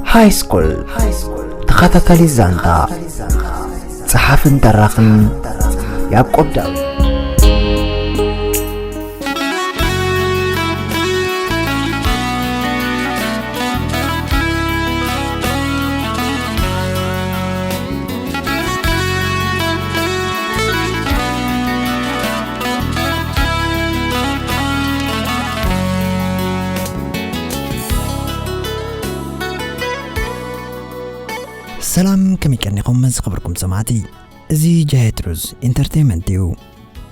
ሃይ ስኩል ተኸታታሊ ዛንታ፣ ጸሓፍን ተራኽን ያዕቆብ ዳዊት። ሰላም፣ ከመይ ቀኒኹም ዝኸበርኩም ሰማዕቲ? እዚ ጃሄት ሩዝ ኢንተርቴይንመንት እዩ።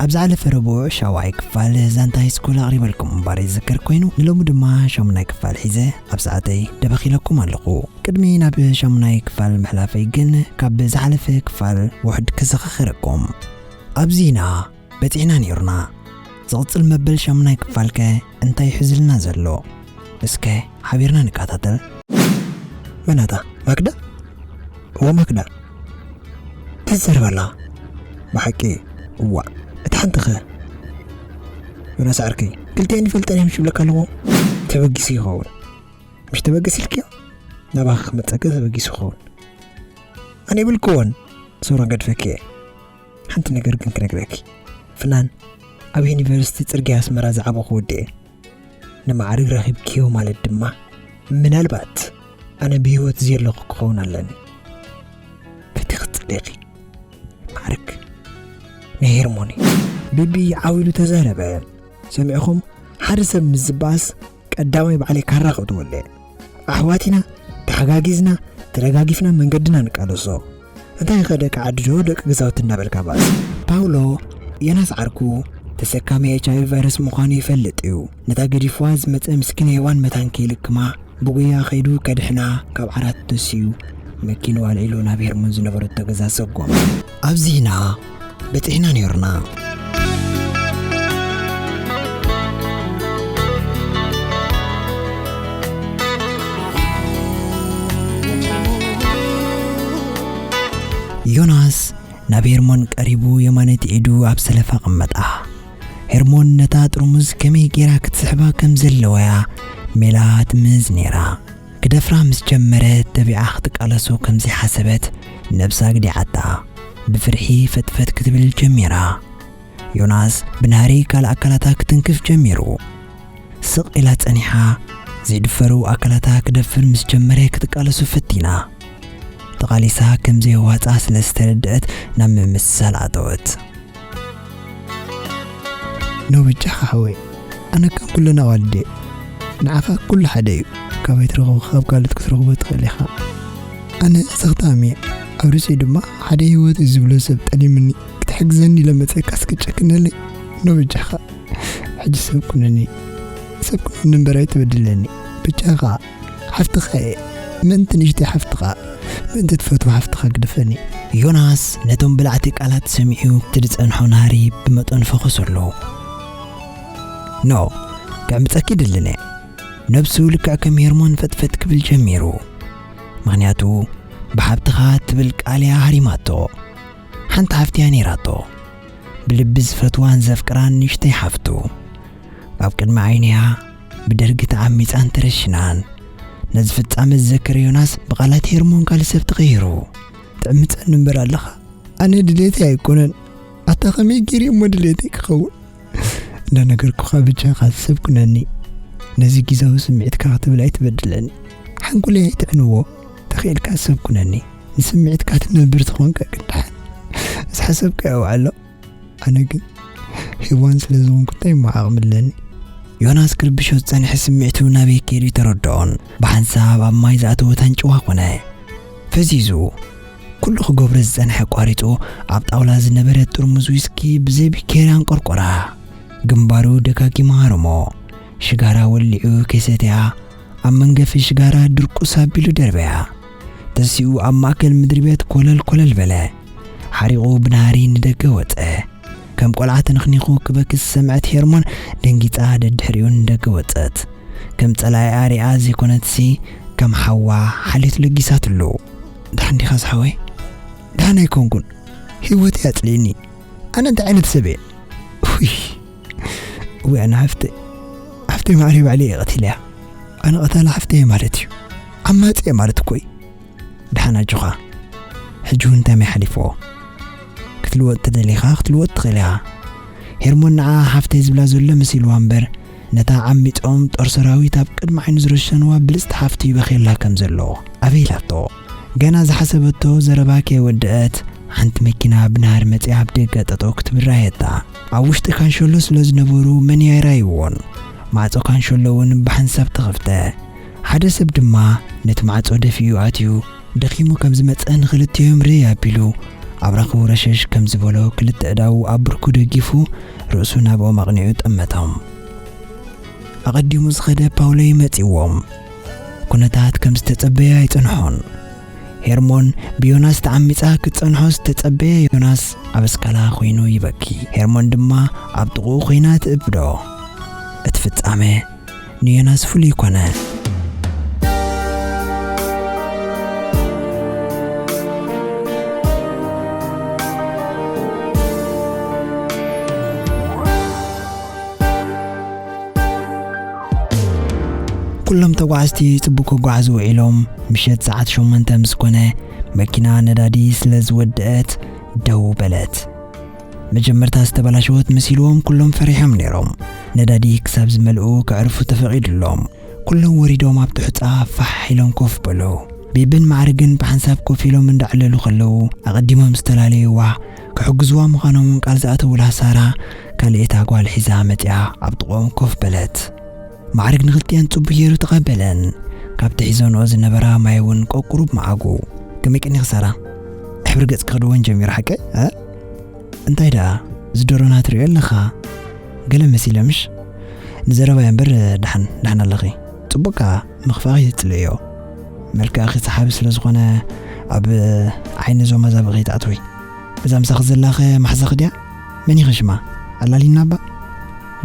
ኣብ ዝሓለፈ ረቡዕ ሻውዓይ ክፋል ዛንታ ሃይ ስኩል ኣቕሪበልኩም እምበር ይዝከር ኮይኑ፣ ንሎሚ ድማ ሻሙናይ ክፋል ሒዘ ኣብ ሰዓተይ ደበኺለኩም ኣለኹ። ቅድሚ ናብ ሻሙናይ ክፋል ምሕላፈይ ግን ካብ ዝሓለፈ ክፋል ውሑድ ከዘኻኽረኩም። ኣብዚና በጺሕና ነይርና። ዝቕጽል መበል ሻሙናይ ክፋልከ እንታይ ይሕዝልና ዘሎ? እስከ ሓቢርና ንከታተል። መናታ? ማክዳ? እወ ማክዳ። ትዛረብ ኣላ። ብሓቂ? እዋ። እቲ ሓንቲኸ? ዮናስ ዓርከይ፣ ክልቲኤን ይፈልጠን እየ ምሽ ይብለካ ኣለኹ። ተበጊሱ ይኸውን። ምሽ ተበገስ ኢልክዮ? ናባኺ ክመጸኪ ተበጊሱ ይኸውን። ኣነ ይብልክዎን፣ ሶሮን ገድፈኪ እየ። ሓንቲ ነገር ግን ክነግረኪ። ፍናን፣ ኣብ ዩኒቨርሲቲ ጽርግያ ኣስመራ ዝዓበኹ ወዲ እየ። ንማዕርግ ረኺብክዮ ማለት ድማ፣ ምናልባት ኣነ ብህይወት ዘየለኹ ክኸውን ኣለኒ። ፈቲኺ ትጽልኢኺ። ማዕርግ ናይ ሄርሞን እዩ። ቢቢ ዓው ኢሉ ተዛረበ። ሰሚዕኹም፣ ሓደ ሰብ ምስ ዝበኣስ ቀዳማይ ባዕለይ ካራ ከእትወሉ እየ። ኣሕዋት ኢና፣ ተሓጋጊዝና፣ ተደጋጊፍና መንገድና ንቃለሶ። እንታይ ከ ደቂ ዓዲ ዶ ደቂ ገዛውቲ እናበልካ ባእሲ? ፓውሎ፣ ዮናስ ዓርኩ፣ ተሰካሚ ኤች ኣይ ቪ ቫይረስ ምዃኑ ይፈልጥ እዩ። ነታ ገዲፍዋ ዝመጸ ምስኪን ሄዋን መታን ከይልክማ፣ ብጉያ ከይዱ ከድሕና ካብ ዓራት ተሲኡ መኪንኡ ኣልዒሉ ናብ ሄርሞን ዝነበረቶ ገዛ ሰጎመ። ኣብዚና በጺሕና ነይርና። ዮናስ ናብ ሄርሞን ቀሪቡ የማነይቲ ኢዱ ኣብ ሰለፋ ቀመጣ። ሄርሞን ነታ ጥርሙዝ ከመይ ጌራ ክትስሕባ ከም ዘለዋያ ሜላ ትምህዝ ነይራ። ክደፍራ ምስ ጀመረት ተቢዓ ክትቃለሶ ከም ዘይሓሰበት ነብሳ ኣግዲዓታ። ብፍርሒ ፈጥፈጥ ክትብል ጀሚራ። ዮናስ ብናህሪ ካልእ ኣካላታ ክትንክፍ ጀሚሩ። ስቕ ኢላ ጸኒሓ፣ ዘይድፈሩ ኣካላታ ክደፍር ምስ ጀመረ ክትቃለሱ ፈቲና። ተቓሊሳ ከም ዘየዋጽኣ ስለ ዝተረድአት ናብ ምምስሳል ኣተወት። ኖ በጃኻ ሓወይ፣ ኣነ ከም ኩለን ኣዋልድ እየ። ንዓኻ ኩሉ ሓደ እዩ። ካበይ ትረኽቦ ካብ ካልኦት ክትረኽቦ ትኽእል ኢኻ። ኣነ ዘኽታም እየ። ኣብ ርእሲኡ ድማ ሓደ ህይወት እዩ ዝብሎ ሰብ ጠሊምኒ ክትሕግዘኒ ኢለ መጸካስ ክጨክነለይ? ኖ በጃኻ። ሕጂ ሰብ ኩነኒ። ሰብ ኩነኒ እምበር ኣይትበድለኒ። በጃኻ። ሓፍትኻ እየ። ምእንቲ ንእሽተይ ሓፍትኻ፣ ምእንቲ ትፈትዋ ሓፍትኻ ግደፈኒ። ዮናስ ነቶም ብላዕቲ ቃላት ሰሚዑ እቲ ዝጸንሖ ናህሪ ብመጠኑ ፈኾሰሉ። ኖ፣ ክዕምጸኪ ድልን እየ። ነብሱ ልክዕ ከም ሄርሞን ፈጥፈጥ ክብል ጀሚሩ። ምኽንያቱ ብሓብትኻ ትብል ቃል እያ ሃሪማቶ። ሓንቲ ሓፍቲ እያ ነይራቶ። ብልቢ ዝፈትዋን ዘፍቅራን ንእሽተይ ሓፍቱ። ኣብ ቅድሚ ዓይንያ ብደርጊ ተዓሚጻን ተረሽናን። ነዚ ፍጻመ ዝዘከረ ዮናስ ብቓላት ሄርሞን ካልእ ሰብ ተቐይሩ። ትዕምጸኒ እምበር ኣለኻ። ኣነ ድሌተይ ኣይኮነን። ኣታ ከመይ ገይረ እሞ ድሌተይ ክኸውን? እንዳነገርኩኻ ብጃኻ ሰብ ኩነኒ። ነዚ ግዛዊ ስምዒትካ ክትብል ኣይትበድለኒ። ሓንጎለይ ኣይትዕንዎ። ተኽኢልካ ሰብ ኩነኒ። ንስምዒትካ ትነብር ተኾንካ ቅዳሕ። ዝሓሰብካዮ ውዓሎ። ኣነ ግን ሄዋን ስለ ዝኾንኩ እንታይ እሞ ዓቕሚ ኣለኒ? ዮናስ ክርብሾ ዝጸንሐ ስምዒቱ ናበይ ከይዱ ኣይተረድኦን። ብሓንሳብ ኣብ ማይ ዝኣተወ ታንጭዋ ኮነ። ፈዚዙ፣ ኩሉ ክገብሮ ዝጸንሐ ኣቋሪጹ፣ ኣብ ጣውላ ዝነበረት ጥርሙዝ ዊስኪ ብዘይ ቢኬሪ ኣንቆርቆራ። ግንባሩ ደጋጊማ ሃረሞ። ሽጋራ ወሊዑ ከይሰትያ፣ ኣብ መንገፊ ሽጋራ ድርቁስ ኣቢሉ ደርበያ። ተሲኡ ኣብ ማእከል ምድሪ ቤት ኮለል ኮለል በለ። ሓሪቑ ብናህሪ ንደገ ወጸ። ከም ቆልዓ ተነኽኒኹ ክበኪ ዝሰምዐት ሄርሞን ደንጊጻ ደድሕሪኡ ንደገ ወጸት። ከም ጸላኢኣ ሪኣ ዘይኮነትሲ ከም ሓዋ ሓልዮት ለጊሳትሉ። ደሓን ዲኻስ ሓወይ? ደሓን ኣይኮንኩን። ህይወተይ ኣጽሊእኒ። ኣነ እንታይ ዓይነት ሰብ እየ? ውይ። እወ ኣነ ሓፍተይ። ሓፍተይ ማዕረይ ባዕለይ እየ ቀቲለያ። ኣነ ቀታሊ ሓፍተይ እየ ማለት እዩ። ዓማጺ እየ ማለት እኮ እዩ። ደሓን ኣጆኻ። ሕጂ እውን እንታይ ማይ ሓሊፍዎ? ክትልወጥ ተደሊኻ ክትልወጥ ትኽእል ኢኻ። ሄርሞን ንዓ ሓፍተይ ዝብላ ዘሎ መሲልዋ እምበር፣ ነታ ዓሚጾም ጦር ሰራዊት ኣብ ቅድሚ ዓይኑ ዝረሸንዋ ብልጽቲ ሓፍቱ ይበኽየላ ከም ዘሎ ኣበይ ኢላቶ። ገና ዝሓሰበቶ ዘረባ ከይወደአት፣ ሓንቲ መኪና ብናህሪ መጺኣ ኣብ ደገ ጠጠው ክትብል ረኣየታ። ኣብ ውሽጢ ካንሸሎ ስለ ዝነበሩ መን ኣይረኣይዎን። ማዕጾ ካንሸሎ እውን ብሓንሳብ ተኸፍተ። ሓደ ሰብ ድማ ነቲ ማዕጾ ደፊኡ ኣትዩ፣ ደኺሙ ከም ዝመጸ ንኽልቲኦም ርእ ኣቢሉ፣ ኣብ ረኽቡ ረሸሽ ከም ዝበሎ ክልተ ኣእዳዉ ኣብ ብርኩ ደጊፉ፣ ርእሱ ናብኦም ኣቕኒዑ ጠመቶም። ኣቐዲሙ ዝኸደ ፓውሎ ይመጺዎም። ኩነታት ከም ዝተጸበየ ኣይጸንሖን። ሄርሞን ብዮናስ ተዓሚጻ ክትጸንሖ ዝተጸበየ ዮናስ ኣብ ኣስካላ ኮይኑ ይበኪ። ሄርሞን ድማ ኣብ ጥቕኡ ኮይና ትእብዶ። እቲ ፍጻመ ንዮናስ ፍሉይ ኮነ። ኩሎም ተጓዓዝቲ ጽቡቕ ክጓዓዙ ውዒሎም፣ ምሸት ሰዓት ሸሞንተ ምስ ኮነ፣ መኪና ነዳዲ ስለ ዝወደአት ደው በለት። መጀመርታ ዝተበላሸወት መሲልዎም ኩሎም ፈሪሖም ነይሮም። ነዳዲ ክሳብ ዝመልኡ ከዕርፉ ተፈቒዱሎም። ኩሎም ወሪዶም ኣብቲ ሑጻ ፋሕ ኢሎም ኮፍ በሉ። ቢብን ማዕርግን ብሓንሳብ ኮፍ ኢሎም እንዳዕለሉ ከለዉ፣ ኣቐዲሞም ዝተላለዩዋ፣ ክሕግዝዋ ምዃኖም እውን ቃል ዝኣተውላ ሳራ፣ ካልኣይታ ጓል ሒዛ መጺኣ ኣብ ጥቕኦም ኮፍ በለት። ማዕርግ ንኽልቲኣን ጽቡቕ ገይሩ ተቐበለን። ካብቲ ሒዘንኦ ዝነበራ ማይ እውን ቀቁሩብ መዓጉ። ከመይ ቀኒኺ ሳራ? ሕብሪ ገጽኪ ክድወን ጀሚሩ ሓቀይ? እ? እንታይ ደኣ? ዝደሮና ትሪኦ ኣለኻ? ገለ መሲለ ምሽ? ንዘረባይ እምበር ደሓን፣ ደሓን ኣለኺ። ጽቡቕ ከኣ ምኽፋኺ ትጽልእዮ። መልክዕኺ ሰሓቢ ስለ ዝኾነ ኣብ ዓይኒ እዞም ኣዛብእ ከይትኣትዊ። እዛ ምሳኺ ዘላኸ ማሕዛኺ ድያ? መን ኢኺ ሽማ? ኣላሊና እባ።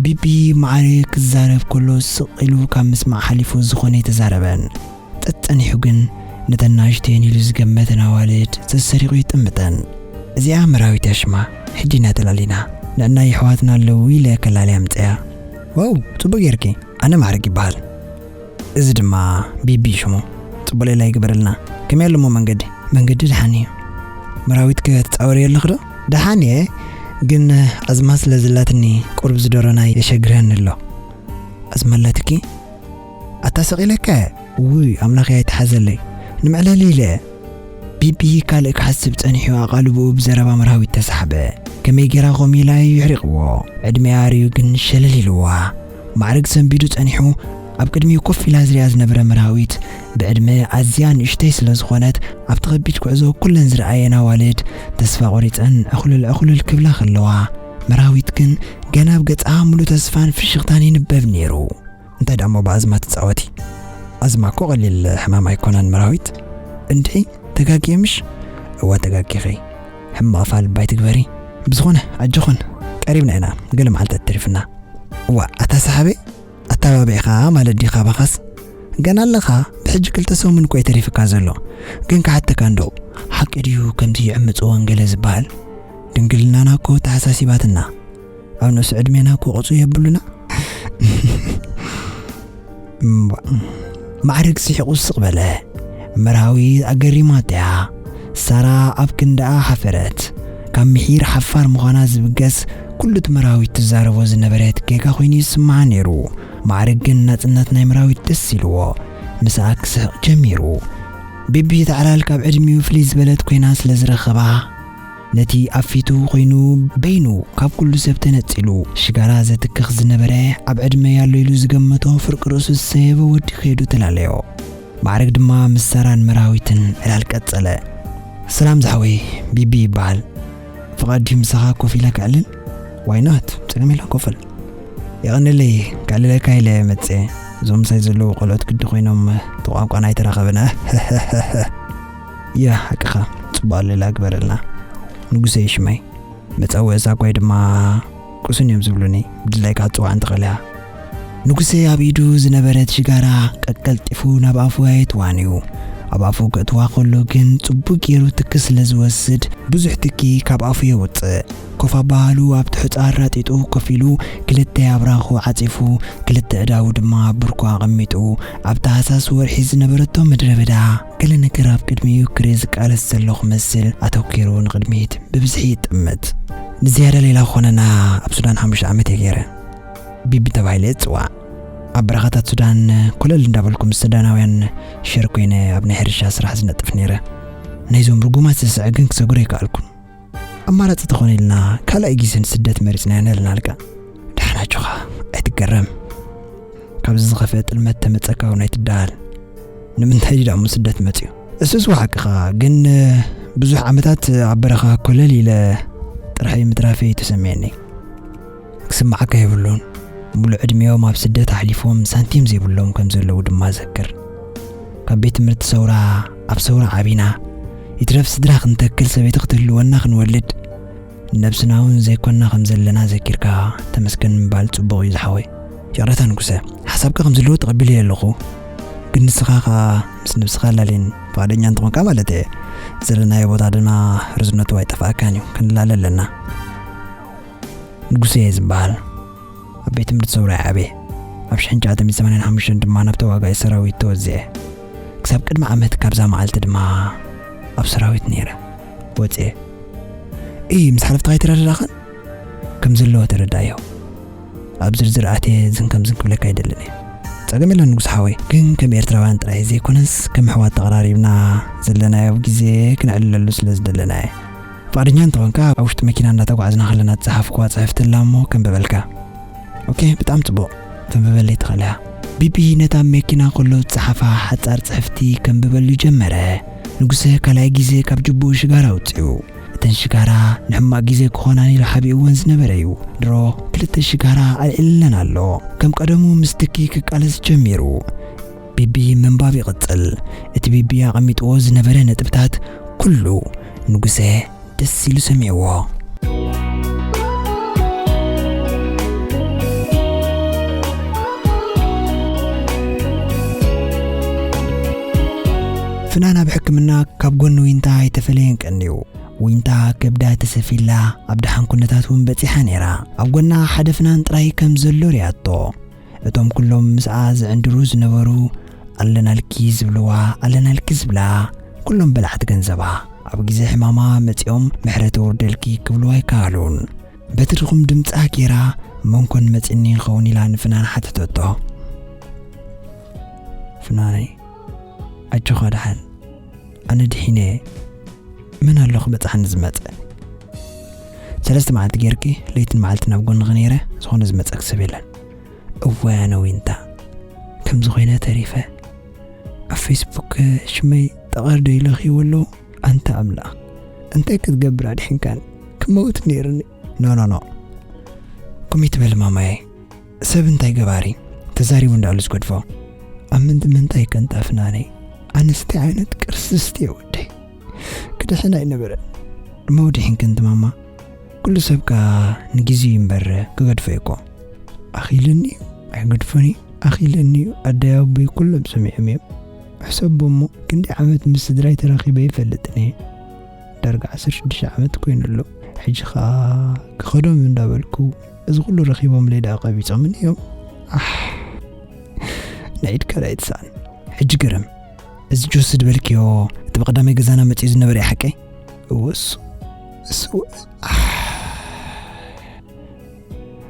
ቢቢ ማዕረ ክዛረብ ከሎ ስቕ ኢሉ ካብ ምስማዕ ሓሊፉ ዝኾነ ኣይተዛረበን። ጸጸኒሑ ግን ነተን ናእሽተየን ኢሉ ዝገመተን ኣዋልድ ሰሰሪቑ ይጥምተን። እዚኣ መራዊት እያ ሽማ፣ ሕጂ ኢና ተላሊና። ንዕናይ ኣሕዋትና ኣለዉ ኢለ ከላልያ ምጸያ። ዋው፣ ጽቡቕ ጌርኪ። ኣነ ማዕረግ ይበሃል። እዚ ድማ ቢቢ ሽሙ። ጽቡቕ ሌላ ይግበረልና። ከመይ ኣለሞ መንገዲ? መንገዲ ደሓን እዩ። መራዊት ከ ትጻወሪ ኣለኺ ዶ? ደሓን እየ፣ ግን ኣዝማ ስለ ዘላትኒ ቁሩብ ዝደሮና የሸግረኒ ኣሎ። ኣዝማ ኣላትኪ? ኣታ ሰቒለካ እየ። ውይ ኣምላኽ ኣይትሓዘለይ። ንመዕለሊ ኢለ። ቢቢ ካልእ ክሓስብ ጸኒሑ ኣቓልብኡ ብዘረባ መርሃዊት ተሳሕበ። ከመይ ጌራ ከምኡ ኢላ እዩ ይሕሪቕዎ። ዕድሚኣ ኣርእዩ ግን ሸለል ኢልዋ። ማዕርግ ሰንቢዱ ጸኒሑ ኣብ ቅድሚኡ ኮፍ ኢላ ዝሪኣ ዝነበረ መርሃዊት ብዕድመ ኣዝያ ንእሽተይ ስለ ዝኾነት ኣብቲ ከቢድ ጉዕዞ ኩለን ዝረኣየን ኣዋልድ ተስፋ ቆሪጸን ዕኹልል ዕኹልል ክብላ ከለዋ መርሃዊት ግን ገና ኣብ ገጻ ሙሉእ ተስፋን ፍሽኽታን ይንበብ ነይሩ። እንታይ ደኣ እሞ ብኣዝማ ትጻወቲ? ኣዝማ እኮ ቀሊል ሕማም ኣይኮነን መርሃዊት። እንድዒ ተጋግየ ምሽ? እወ ተጋጊኺ። ሕማቕ ፋል ባይ ትግበሪ። ብዝኾነ ኣጆኹን ቀሪብና ኢና፣ ገለ መዓልታት ተሪፍና። እዋ ኣታ ሰሓበይ ኣተባቢዕኻ ማለት ዲኻ ባኻስ? ገና ኣለኻ ብሕጂ ክልተ ሰሙን እኮ እዩ ተሪፍካ ዘሎ። ግን ክሓተካ እንዶ ሓቂ ድዩ ከምዚ ይዕምጽወን ገለ ዝበሃል? ድንግልናና እኮ ተሓሳሲባትና። ኣብ ንእሱ ዕድሜና እኮ ቁጽሪ የብሉና። እምቧ። ማዕርግ ስሒቑ ስቕ በለ። መርሃዊ ኣገሪማትያ። ሳራ ኣብ ክንዳኣ ሓፈረት። ካብ ምሒር ሓፋር ምዃና ዝብገስ ኩሉ እቲ መርሃዊት ትዛረቦ ዝነበረት ጌጋ ኮይኑ ይስምዓ ነይሩ። ማዕርግ ግን ናጽነት ናይ መርሃዊት ደስ ኢልዎ። ምስኣ ክስሕቕ ጀሚሩ። ቢቢ ተዓላል ካብ ዕድሚኡ ፍልይ ዝበለት ኮይና ስለ ዝረኸባ ነቲ ኣብ ፊቱ ኮይኑ በይኑ ካብ ኩሉ ሰብ ተነጺሉ ሽጋራ ዘትክኽ ዝነበረ ኣብ ዕድመ ያሎ ኢሉ ዝገመቶ ፍርቂ ርእሱ ዝሰየበ ወዲ ከይዱ ተላለዮ። ማዕረግ ድማ ምስ ሳራን መርሃዊትን ዕላል ቀጸለ። ሰላም ዝሓወይ ቢቢ ይበሃል። ፍቓድ ድዩ ምሳኻ ኮፍ ኢለ ከዕልል? ዋይ ኖት፣ ጸገም የለን ኮፍ በል። የቐንለይ፣ ከዕልለካ ኢለ መጽኤ። እዞም ምሳይ ዘለዉ ቆልዑት ግዲ ኮይኖም እቲ ቋንቋና ኣይተራኸብና። ያ ሓቅኻ፣ ጽቡቕ ኣለላ ግበረልና። ንጉሰይ ሽመይ፣ መጸውዒ ዛጓይ ድማ ቅሱን እዮም ዝብሉኒ፣ ብድላይካ ክትጽውዓኒ ትኽእል ኢኻ። ንጉሰይ ኣብ ኢዱ ዝነበረት ሽጋራ ቀቀልጢፉ ናብ ኣፉ ኣየእትዋን እዩ። ኣብ ኣፉ ከእትዋ ከሎ ግን ጽቡቕ ገይሩ ትኪ ስለ ዝወስድ፣ ብዙሕ ትኪ ካብ ኣፉ የውጽእ። ኮፍ ኣባሃሉ ኣብ ትሑጻ ኣራጢጡ ኮፍ ኢሉ፣ ክልተ ኣብራኹ ዓጺፉ፣ ክልተ ኣእዳዉ ድማ ኣብ ብርኩ ኣቐሚጡ፣ ኣብታ ሃሳስ ወርሒ ዝነበረቶ ምድረ በዳ፣ ገለ ነገር ኣብ ቅድሚኡ ክርኢ ዝቃለስ ዘሎ ክመስል፣ ኣተኲሩ ንቕድሚት ብብዝሒ ይጥምት። ንዝያዳ ሌላ ክኾነና ኣብ ሱዳን ሓሙሽተ ዓመት እየ ገይረ። ቢቢ ተባሂለ እጽዋዕ። ኣብ በረኻታት ሱዳን ኮለል እንዳበልኩ ምስ ሱዳናውያን ሸር ኮይነ ኣብ ናይ ሕርሻ ስራሕ ዝነጥፍ ነይረ። ናይዞም ርጉማት ስስዐ ግን ክሰግሮ ኣይከኣልኩን። ኣማራጺ ተኾነ ኢልና ካልኣይ ግዜ ንስደት መሪጽናዮ ነለና ልካ። ደሓን ኣጆኻ፣ ኣይትገረም። ካብዚ ዝኸፍአ ጥልመት ተመጸካ እውን ኣይትደሃል። ንምንታይ ድዩ ደኣ እሞ ስደት መጺኡ? እሱስ እወ ሓቅኻ፣ ግን ብዙሕ ዓመታት ኣብ በረኻ ኮለል ኢለ ጥርሐይ ምትራፈይ እዩ ተሰሚዕኒ። ክስምዓካ የብሉን። ሙሉእ ዕድሚኦም ኣብ ስደት ኣሕሊፎም ሳንቲም ዘይብሎም ከም ዘለዉ ድማ ዘክር። ካብ ቤት ትምህርቲ ሰውራ ኣብ ሰውራ ዓቢና፣ ይትረፍ ስድራ ክንተክል ሰበይቲ ክትህልወና ክንወልድ፣ ንነብስና እውን ዘይኮንና ከም ዘለና ዘኪርካ ተመስገን ምባል ጽቡቕ እዩ ዝሓወይ። ይቕረታ ንጉሰ፣ ሓሳብካ ከም ዘለዎ ተቐቢለዮ ኣለኹ። ግን ንስኻ ከኣ ምስ ነብስኻ ኣላልየን፣ ፍቓደኛ እንተኾንካ ማለት እየ። ዘለናዮ ቦታ ድማ ርዝነቱ ኣይጠፍኣካን እዩ፣ ክንላለ ኣለና። ንጉሰ እየ ዝበሃል። ኣብ ቤት ትምህርቲ ሰውራ እየ ዓብየ። ኣብ ሽሕን ትሽዓተ ሚእትን ሰማንያን ሓሙሽተን ድማ ናብ ተዋጋኢ ሰራዊት ተወዚዐ። ክሳብ ቅድሚ ዓመት ካብዛ መዓልቲ ድማ ኣብ ሰራዊት ነይረ። ወፅየ። እይ፣ ምስ ሓለፍትኻ ኣይተረዳዳእኻን? ከም ዘለዎ ተረዳእዮ። ኣብ ዝርዝር ኣትየ ዝን ከምዝን ክብለካ ኣይደልን እየ። ጸገም የለን ንጉስ ሓወይ፣ ግን ከም ኤርትራውያን ጥራይ ዘይኮነስ ከም ኣሕዋት ተቐራሪብና ዘለናዮ ግዜ ክነዕልለሉ ስለ ዝደለና እየ። ፍቓደኛ እንተኾንካ ኣብ ውሽጢ መኪና እንዳተጓዕዝና ከለና ዝጸሓፍኩዋ ጽሕፍቲ ኣላ እሞ ከንብበልካ። ኦኬ፣ ብጣዕሚ ጽቡቕ። ተንብበለይ ትኽእል ኢኻ። ቢቢ ነታ መኪና ከሎ ዝጸሓፋ ሓጻር ጽሕፍቲ ከንብበሉ ጀመረ። ንጉሰ ካልኣይ ግዜ ካብ ጅቡኡ ሽጋራ ኣውጺኡ። እተን ሽጋራ ንሕማቕ ግዜ ክኾናን ኢሉ ሓቢእወን ዝነበረ እዩ። ድሮ ክልተ ሽጋራ ኣልዒልለን ኣሎ። ከም ቀደሙ ምስ ትኪ ክቃለስ ጀሚሩ። ቢቢ ምንባብ ይቕጽል። እቲ ቢቢ ኣቐሚጥዎ ዝነበረ ነጥብታት ኩሉ ንጉሰ ደስ ኢሉ ሰሚዕዎ። ፍናን ኣብ ሕክምና ካብ ጎኒ ዊንታ ኣይተፈለየን ቀንዩ። ዊንታ ከብዳ ተሰፊላ ኣብ ደሓን ኩነታት እውን በጺሓ ነይራ። ኣብ ጎና ሓደ ፍናን ጥራይ ከም ዘሎ ርያቶ። እቶም ኩሎም ምስኣ ዝዕንድሩ ዝነበሩ ኣለናልኪ ዝብልዋ፣ ኣለናልኪ ዝብላ፣ ኩሎም በላዕቲ ገንዘባ። ኣብ ግዜ ሕማማ መጺኦም ምሕረት የውርደልኪ ክብልዋ ኣይከኣሉን። በቲ ድኹም ድምጻ ጌራ፣ "መን ኮን መጺኒ ይኸውን?" ኢላ ንፍናን ሓተተቶ። "ፍናነይ፣ ኣጆኻ ደሓን፣ ኣነ ድሒነ እየ። መን ኣሎ ክበጽሓኒ ዝመጸ? ሰለስተ መዓልቲ ጌርኪ፣ ለይትን መዓልትን ኣብ ጎንኺ ነይረ፣ ዝኾነ ዝመጸኪ ሰብ የለን። እዋይ ኣነ ዊንታ፣ ከምዚ ኮይነ ተሪፈ። ኣብ ፌስቡክ ሽመይ ጠቐር ዶ ኢለኺ ወሎ? ኣንታ ኣምላኽ፣ እንታይ ክትገብር ኣድሒንካኒ? ክመውት ነይርኒ።" "ኖ፣ ኖ፣ ኖ። ከምኡ ይትበል ማማየ። ሰብ እንታይ ገባሪ? ተዛሪቡ እንዳሉ ዝገድፎ። ኣብ ምንዲ ምንታይ ከንታ ፍናነይ? ኣነስ እንታይ ዓይነት ቅርስስቲ እየ ወደይ? ክድሕን ኣይነበረን። መውድሒን ከንቲ ማማ። ኩሉ ሰብ ከኣ ንግዜኡ እምበር ክገድፎ እኮ። ኣኺለኒ እዩ፣ ኣይገድፎን እዩ፣ ኣኺለኒ እዩ፣ ኣደይ ኣቦይ ኩሎም ሰሚዖም እዮም። ሕሰቦ እሞ፣ ክንደይ ዓመት ምስ ስድራይ ተራኺበ ይፈልጥን እየ። ዳርጋ ዓሰርተ ሽዱሽተ ዓመት ኮይኑ ኣሎ። ሕጂ ኸኣ ክኸዶም እንዳበልኩ፣ እዚ ኩሉ ረኺቦምለይ ደኣ ቀቢጾምኒ እዮም። ኣሕ፣ ንዒድ ካልኣይ ትስኣን። ሕጂ ግርም፣ እዚ ጆሲ ዝበልክዮ፣ እቲ ብቐዳማይ ገዛና መጺኡ ዝነበረ እዩ ሓቀይ?" "እወ፣ እሱ፣ እሱ፣ ኣሕ፣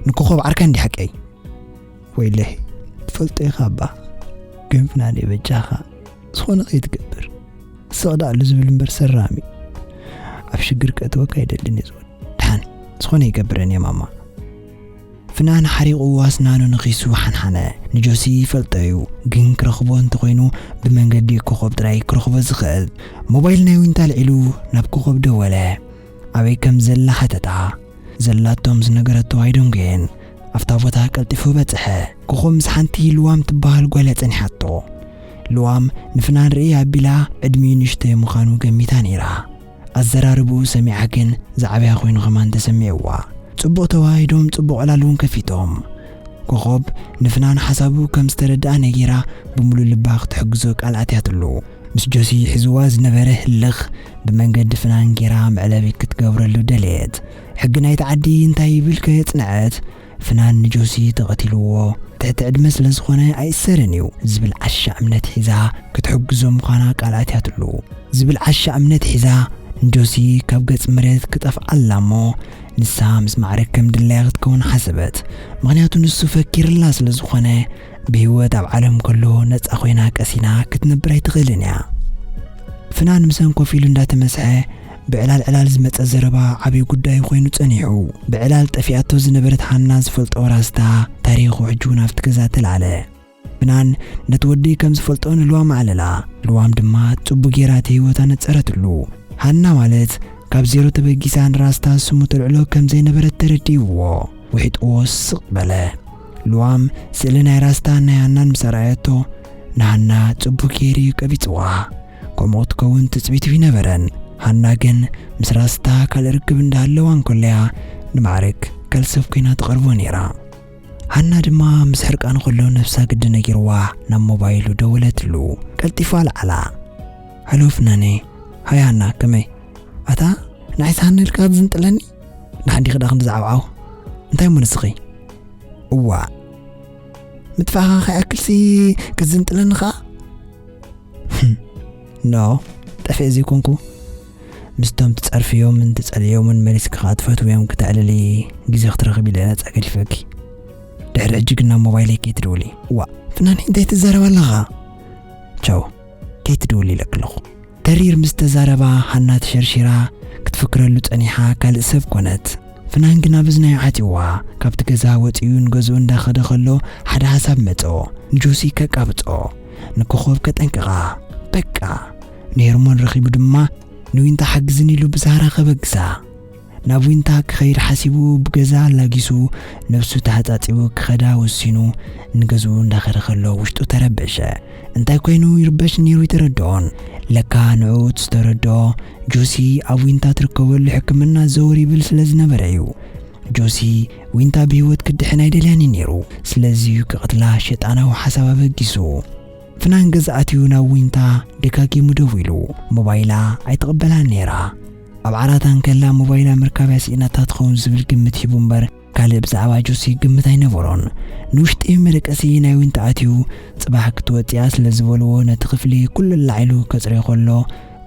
ንኮኾብ ዓርካ እንዲ ሓቀይ?" "ወይለይ፣ ትፈልጦ ኢኻ እባ፣ ግን ፍናነይ በጃኻ፣ ዝኾነ ከይትገብር፣ ስቕ ደኣሉ ዝብል እምበር ሰራሚ፣ ኣብ ሽግር ከእትወካ ኣይደልን እየ ዝብል። ደሓን፣ ዝኾነ ይገብረን እየ ማማ።" ፍናን ሓሪቑ ኣስናኑ ነኺሱ ሓንሓነ። ንጆሲ ይፈልጦ እዩ፣ ግን ክረኽቦ እንተኾይኑ ብመንገዲ ኮኾብ ጥራይ ክረኽቦ ዝኽእል። ሞባይል ናይ ዊንታ ኣልዒሉ ናብ ኮኾብ ደወለ። ኣበይ ከም ዘላ ሓተታ። ዘላቶም ዝነገረቶ ኣይደንጎየን። ኣብታ ቦታ ቀልጢፉ በጽሐ። ኮኾብ ምስ ሓንቲ ልዋም ትበሃል ጓል እያ ጸኒሓቶ። ልዋም ንፍናን ርእይ ኣቢላ ዕድሚኡ ንእሽተይ ምዃኑ ገሚታ ነይራ። ኣዘራርብኡ ሰሚዓ ግን ዝዓበያ ኮይኑ ከማን ተሰሚዕዋ። ጽቡቕ ተዋሂዶም ጽቡቕ ዕላል እውን ከፊቶም። ኮኾብ ንፍናን ሓሳቡ ከም ዝተረድኣ ነጊራ ብምሉእ ልባ ክትሕግዞ ቃል ኣትያትሉ። ምስ ጆሲ ሒዝዋ ዝነበረ ህልኽ ብመንገዲ ፍናን ጌራ መዕለቢ ክትገብረሉ ደለየት። ሕጊ ናይቲ ዓዲ እንታይ ይብል ከየጽንዐት፣ ፍናን ንጆሲ ተቐቲልዎ ትሕቲ ዕድመ ስለ ዝኾነ ኣይእሰርን እዩ ዝብል ዓሻ እምነት ሒዛ ክትሕግዞ ምዃና ቃል ኣትያትሉ። ዝብል ዓሻ እምነት ሒዛ ንጆሲ ካብ ገጽ መሬት ክጠፍኣላ እሞ ንሳ ምስ ማዕረግ ከም ድላያ ክትከውን ሓሰበት። ምኽንያቱ ንሱ ፈኪርላ ስለ ዝኾነ ብህይወት ኣብ ዓለም ከሎ ነጻ ኮይና ቀሲና ክትነብር ኣይትኽእልን እያ። ፍናን ምሰን ኮፍ ኢሉ እንዳተመስሐ ብዕላል ዕላል ዝመጸ ዘረባ ዓብዪ ጉዳይ ኮይኑ ጸኒሑ። ብዕላል ጠፊኣቶ ዝነበረት ሃና ዝፈልጦ ራስታ ታሪኹ ሕጂ እውን ኣብቲ ገዛ ተላዕለ። ፍናን ነቲ ወዲ ከም ዝፈልጦ ንልዋም ኣዕለላ። ልዋም ድማ ጽቡቕ ጌራ እቲ ህይወታ ነጸረትሉ። ሃና ማለት ካብ ዜሮ ተበጊሳ ንራስታ ስሙ ተልዕሎ ከም ዘይነበረት ተረዲእዎ። ውሒጥዎ ስቕ በለ። ልዋም ስእሊ ናይ ራስታን ናይ ሃናን ምስ ኣርኣየቶ ንሃና ጽቡቕ ጌሩ እዩ ቀቢጽዋ። ከምኡ ክትከውን ትጽቢቱ ይነበረን። ሃና ግን ምስ ራስታ ካልእ ርክብ እንዳሃለዋ እንከለያ ንማዕረግ ካልእ ሰብ ኮይና ትቐርቦ ነይራ። ሃና ድማ ምስ ሕርቃኑ ከሎ ነብሳ ግዲ ነጊርዋ ናብ ሞባይሉ ደወለትሉ። ቀልጢፋ ኣልዓላ። ሃሎ ፍናነይ። ሃይ ሃና፣ ከመይ? ኣታ ንዓይስ ሃና ኢልካ ክትዝንጥለኒ? ንሓንዲኺ ደኣ ክንዲ ዝዓብዓው? እንታይ እሞ ንስኺ? እዋ። ምጥፋእኻ ከይኣክልሲ ክትዝንጥለኒ ኸኣ? ኖ፣ ጠፊኤ ዘይኮንኩ። ምስቶም ትጸርፍዮምን ትጸልእዮምን መሊስኪ ኸኣ ትፈትውዮም ክተዕልሊ ግዜ ክትረኽቢ ኢለ ነጻ ገዲፈኪ። ድሕሪ ሕጂ ግን ናብ ሞባይለይ ከይትድውሊ። እዋ፣ ፍናነይ እንታይ ትዛረብ ኣለኻ? ቻው፣ ከይትድውሊ ኢለኪ ኣለኹ። ተሪር ምስ ተዛረባ ሃና ተሸርሺራ ክትፍክረሉ ጸኒሓ ካልእ ሰብ ኮነት። ፍናን ግና ብዝናዩ ዓጺዋ። ካብቲ ገዛ ወጺኡ ንገዝኡ እንዳኸደ ከሎ ሓደ ሓሳብ መጾ። ንጆሲ ከቃብጾ። ንኮኾብ ከጠንቅቓ። በቃ። ንሄርሞን ረኺቡ ድማ ንዊንታ ሓግዝኒ ኢሉ ብዛህራ ከበግሳ። ናብ ዊንታ ክኸይድ ሓሲቡ ብገዛ ኣላጊሱ ነብሱ ተሓጻጺቡ ክኸዳ ወሲኑ ንገዝኡ እንዳኸደ ከሎ ውሽጡ ተረበሸ። እንታይ ኮይኑ ይርበሽ ነይሩ ይተረድኦን። ለካ ንዕኡ እቲ ዝተረድኦ ጆሲ ኣብ ዊንታ ትርከበሉ ሕክምና ዘወር ይብል ስለ ዝነበረ እዩ። ጆሲ ዊንታ ብህይወት ክድሕን ኣይደልያን እዩ ነይሩ። ስለዚ እዩ ክቕትላ ሸጣናዊ ሓሳብ ኣበጊሱ። ፍናን ገዛ ኣትዩ ናብ ዊንታ ደጋጊሙ ደዊሉ። ሞባይላ ኣይትቕበላን ነይራ። ኣብ ዓራታ እንከላ ሞባይላ ምርካብ እያ ስኢናታ ትኸውን ዝብል ግምት ሂቡ እምበር ካልእ ብዛዕባ ጆሲ ግምት ኣይነበሮን። ንውሽጢ መደቀሲ ናይ ዊንታ ኣትዩ ጽባሕ ክትወጽእ እያ ስለ ዝበልዎ ነቲ ክፍሊ ኩሉ ኣላዒሉ ከጽርዮ ከሎ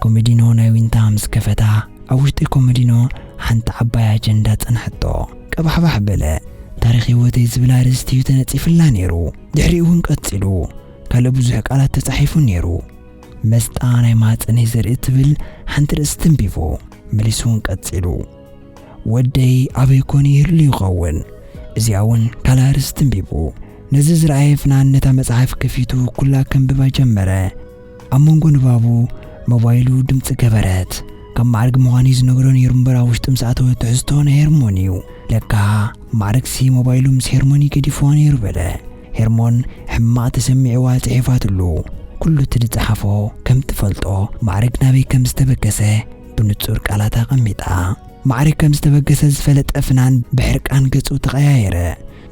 ኮመዲኖ ናይ ዊንታ ምስ ከፈታ ኣብ ውሽጢ ኮመዲኖ ሓንቲ ዓባይ ኣጀንዳ ጸንሐቶ። ቀባሕባሕ በለ። ታሪኽ ህይወተይ ዝብል ኣርእስቲ እዩ ተነጺፍላ ነይሩ። ድሕሪኡ እውን ቀጺሉ። ካልእ ብዙሕ ቃላት ተጻሒፉ ነይሩ። መስጣ ናይ ማህጸነይ ዘርኢ ትብል ሓንቲ ርእሲ ተንቢቡ። መሊሱ እውን ቀጺሉ። ወደይ ኣበይ ኮን ይህሉ ይኸውን? እዚኣ እውን ካልእ ኣርእስቲ ተንቢቡ። ነዚ ዝረኣየ ፍናን ነታ መጽሓፍ ከፊቱ ኩላ ከንብባ ጀመረ። ኣብ መንጎ ንባቡ ሞባይሉ ድምጺ ገበረት። ካብ ማዕርግ ምዃኑ እዩ ዝነግሮ ነይሩ እምበር ኣብ ውሽጡ ምስ ኣተወ ትሕዝቶ ናይ ሄርሞን እዩ። ለካ ማዕርግሲ ሞባይሉ ምስ ሄርሞን እዩ ገዲፍዋ ነይሩ በለ። ሄርሞን ሕማቕ ተሰሚዕዋ ጽሒፋትሉ። ኩሉ እቲ ዝጸሓፎ ከም ትፈልጦ ማዕርግ ናበይ ከም ዝተበገሰ ብንጹር ቃላት ኣቐሚጣ። ማዕርግ ከም ዝተበገሰ ዝፈለጠ ፍናን ብሕርቃን ገጹ ተቐያየረ።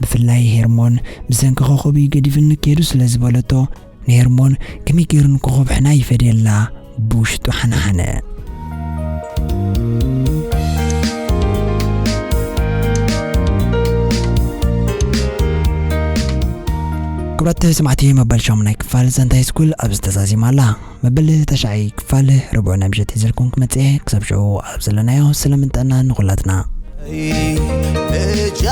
ብፍላይ ሄርሞን ብሰንኪ ኮኾብ እዩ ገዲፍኒ ከይዱ ስለ ዝበለቶ ንሄርሞን ከመይ ገይሩ ንኮኾብ ሕና ይፈድየላ ብውሽጡ ሓነሓነ። ክቡራት ሰማዕቲ መበል ሻሙናይ ክፋል ዛንታ ሃይስኩል ኣብዚ ተዛዚማ ኣላ። መበል ተሻዓይ ክፋል ርቡዕ ናይ ምሸት ሒዘልኩም ክመጽእ እየ። ክሳብ ሽዑ ኣብ ዘለናዮ ሰላምን ጥዕናን ንኹላትና። እጃ